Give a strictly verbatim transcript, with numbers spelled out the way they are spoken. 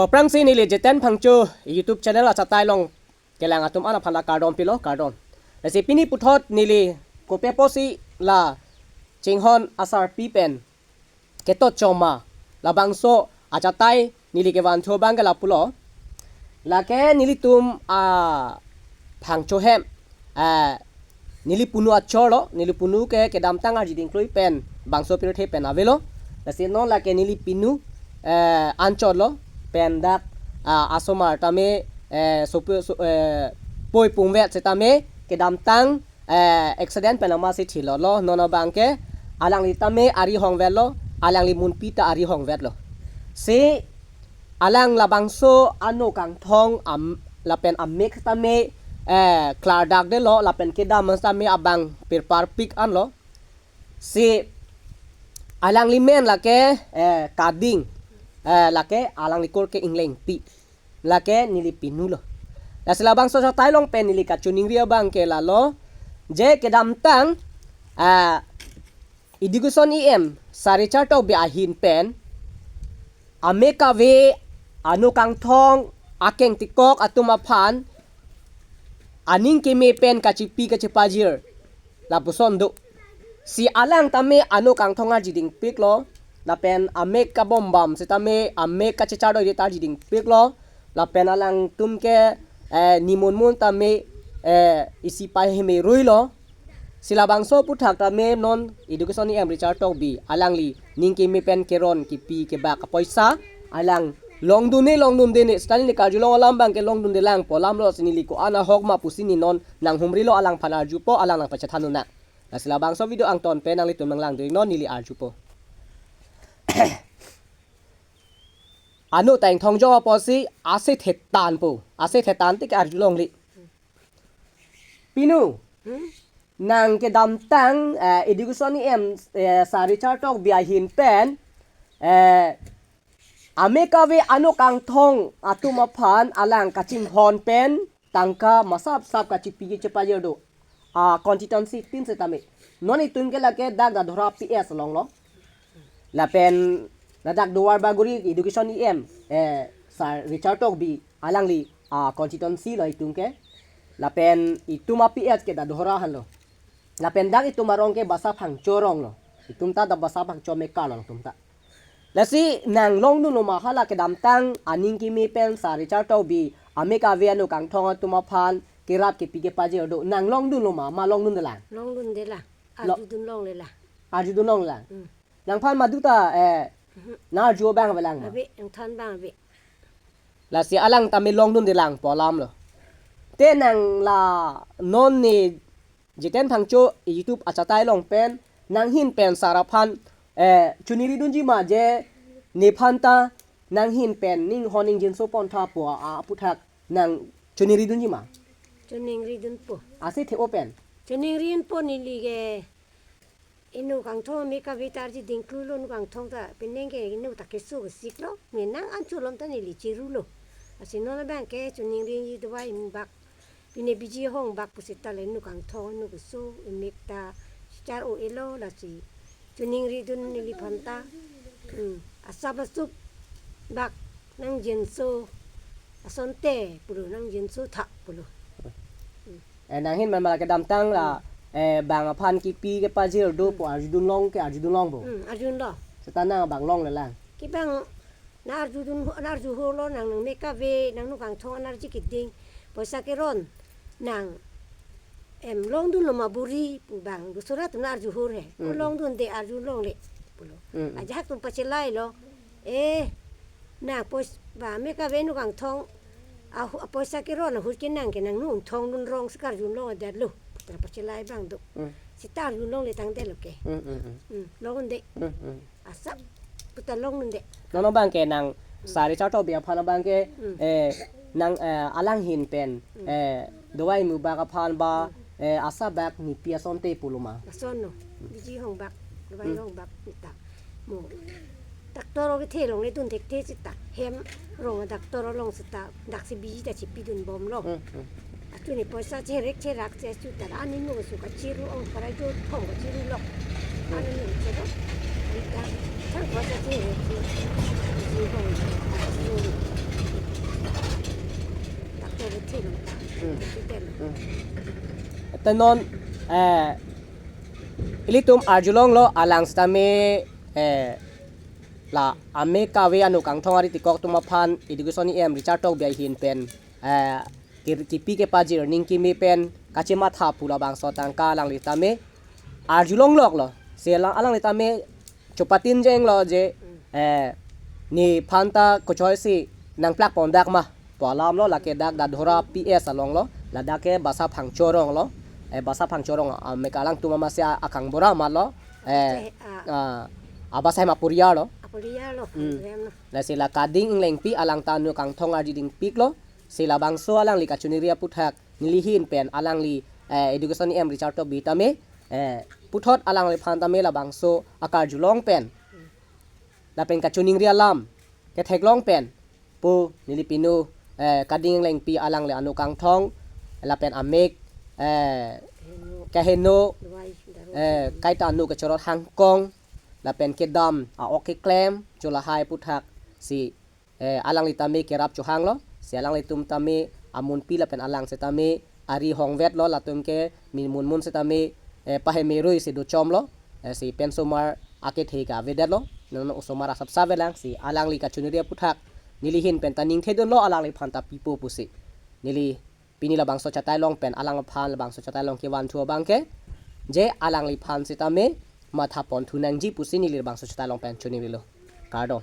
Aphrangsi neli Jiten Phangcho YouTube channel achatai along kelang atum an aphan la kardom pilo, kardom. Lasi pini puthot neli kopi apotsi la chinghon asarpi pen ketot choma labangso achatai neli kevanthu abang ke lapulo. Lake nelitum a Phangcho hem, eh, neli punu achor lo, neli punu ke kedamtang arjiding klui pen bangso pirthe pen avelo. Lasi non lake neli punu, eh, anchor lo, pen dak, ah, asomar tame, eh, sopu-, so, eh, poi pungvet setame kedamtang, eh, accident pen amatsi thilolo, non abang ke alangli tame ari hongvetlo, alangli munpi ta ari hongvetlo. Si alang labangso ano kangthong am, lapen amek tame, eh, klardak detlo, lapen kedam tame abang pirparpik anlo. Si alangli men lake, eh, Kading, eh, lake alangli kur ke Inglengpi. Lake neli pinu lo. Lasi labangso achatai along pen neli kachiningri abang ke lalo, je kedamtang, ah, Education E M Sir Richard Tokbi ahin pen amek ave, ano kangthong, akeng tikok atum aphan aning keme pen kachipi kachipajir lapuson do. Si alang tame ano kangthong arjidingpiklo, lapen amek kabombam setame, amek kachechar doide ta arjidingpiklo, lapen alangtum ke, eh, nimun mun tame, eh, isi pai heme ruilo. Si labangso aphuthak tame non Education E M Richard Tokbi alangli ning keme pen keron kipi kebak apoisa alang longdunde, longdundene, seta neli karjulong alam abang ke longdunde lang pu alamlo. Si neli ko-an ahok ma pusi neli non nanghumrilo, alangphan arjupo, alang nangpachethan nang. Lasi labangso video angton pen nanglitum nanglangdun non neli arjupo. Ano ta ingthong jong apotsi ase thetan po, ase thetan tik arjulongle. Pinu, Hmm? nang kedamtang, eh, Education E M, eh, Sir Richard Tokbi ahin pen, eh, amek ave ano kangthong atum aphan alang kachinghon pen tangka masap sap kachipi kachipajir do. Ah, constituency tin setame. Non itum ke lake dak Dadora P S alonglo. Lapen ladak Duarbagori Education E M, eh, Sir Richard Tokbi alangli, ah, constituency lo itum ke. Lapen itum a P S ke Dadora henlo. Lapen dak itum arong ke Basa Phangcho arong lo. Itum ta dak Basa Phangcho mekar lo itum ta. Lasi nang longdunlo ma hala kedamtang aning keme pen Sir Richard Tokbi amek ave ano kangthong atum aphan kerap kepi kepajir do, nang longdunlo ma, ma longdunde lang? Longdunde lang. Lo- Arjudun longle lang. Arjudun longle lang. Hmm. Nangphan madu ta, eh, Mhm. nang arju abang avelang ma? Ave, nangthan abang ave. Lasi alang tame longdunde lang pu alamlo. Te nang la non ne Jiten Phangcho YouTube achatai along pen nanghin pen sar aphan, eh, chiningridunji ma je nephan ta nanghin pen ninghon ningjinso pontha pu a, aphuthak nang chiningridunji ma? Chiningridunpo. Ase the-o pen? Chiningridunpo, neli ke eno kangthong amek ave ta arjiding kluilo, eno kangthong ta penang ke eno ta keso kesik lo. Menang anchulom ta neli chirulo. Lasi non abang ke chiningri dovai imbak, pine biji hongbak pusita le eno kangthong eno keso, emek ta chechar o-elo, lasi chiningridun neliphan ta. Hmm. Asap asup bak nangjinso asonte pulo, nangjinso tha pulo. Hmm. Eh, nanghin man mala kedamtang la, Hmm. eh, bang aphan kipi kepajir do pu Hmm. arjudun long ke arjudun longpo? Hmm, arjudun long. Seta nang bang longle lang? Kibang nang arjudun, nang arjuhurlo, nang, nang amek ave, nang eno kangthong an arji keding, poisa keron nang, em, longdunlo ma buri pu bang, dusra atum nang arjuhur he. Ko Mm. longdunde, arjulongle pulo. Mm, mm. Ajahak atum pachelailo. Eh, nang pois-, ba amek ave eno kangthong, ahu-, apoisa keron ahut ke nang ke nang eno ingthongdun rong si karjulong adet lo. Tra pachelai abang do. Mm. Seta arjulongle tangdet lo ke. Mm, mm, mm. Mm, longdunde. Mm, mm. Asap puta longdunde. Non abang ke nang Sir Richard Tokbi aphan abang ke, Hmm. eh, nang, eh, alanghin pen, Hmm. eh, dovai mubak aphan ba, Hmm. eh, asap bak nipi asonte pulo ma? Ason no. Biji hongbak, dovai Hmm. hongbak neta. Mo. Doctor o kethe longle dun thekthe seta. Hem rong a-doctor along seta. Daksi biji ta chipidunbomlo. Hmm, hmm. Achu ne poisa cherek cherak che achu ta ani nu su kachiru ong parai jo thong kachiru lok. Ani nu che do. Ani ta thang poisa cherek che. Ji hong ta chiru. Non, eh, ilitum arjulonglo alang sitame, eh, la amek kave anu kangthong ari tikok atum aphan Education E M Richard Tokbi ahin pen, eh, kir-, kipi kepajir ning kimi pen kachematha pu labangso tangka alangli tame arjulongloklo. Si alang, alangli tame chopatin jenglo je, eh, nephan ta kochoi si nangplak pondak ma pu alamlo, lake dak Dadhora P S alonglo, ladak ke Basa Phangcho aronglo, eh, Basa Phangcho arong, ah, amek alangtum amatsi akang bora malo, eh, Che, ah. Ah, abasa hem aporial lo. Aporial lo, Hmm. Hem lo. Lasi la Kading Englengpi alang ta anu kangthong arjudingpiklo, si labangso alangli kachiningri aputhak neli ahin pen alangli, eh, Education E M Richard Tokbi tame, eh, puthot alangliphan tame labangso akarjulong pen lapen kachiningri alam ketheklong pen pu neli pinu, eh, Kading Englengpi alangli anu kangthong lapen amek, eh, keheno, eh, kaita anu kachorot hangkong lapen kedam a-ok keklem cho lahai aputhak si, eh, alangli tame kerap chohanglo, si alanglitum tame amunpi lapen alang sitame ari hongvetlo, latum ke min munmun sitame, eh, pahemerui si dochomlo, eh, si pensomar akethe ke avedetlo, non osomar asapsa avelang, si alangli kachiningri aputhak neli ahin pen ta ningthedunlo alangliphan ta pipo pusi. Neli pini labangso chatai along pen alangphan labangso chatai along kevanthu abang ke, je alangliphan sitame matha ponthu nangji pusi neli labangso chatai along pen chiningrilo. Kardom.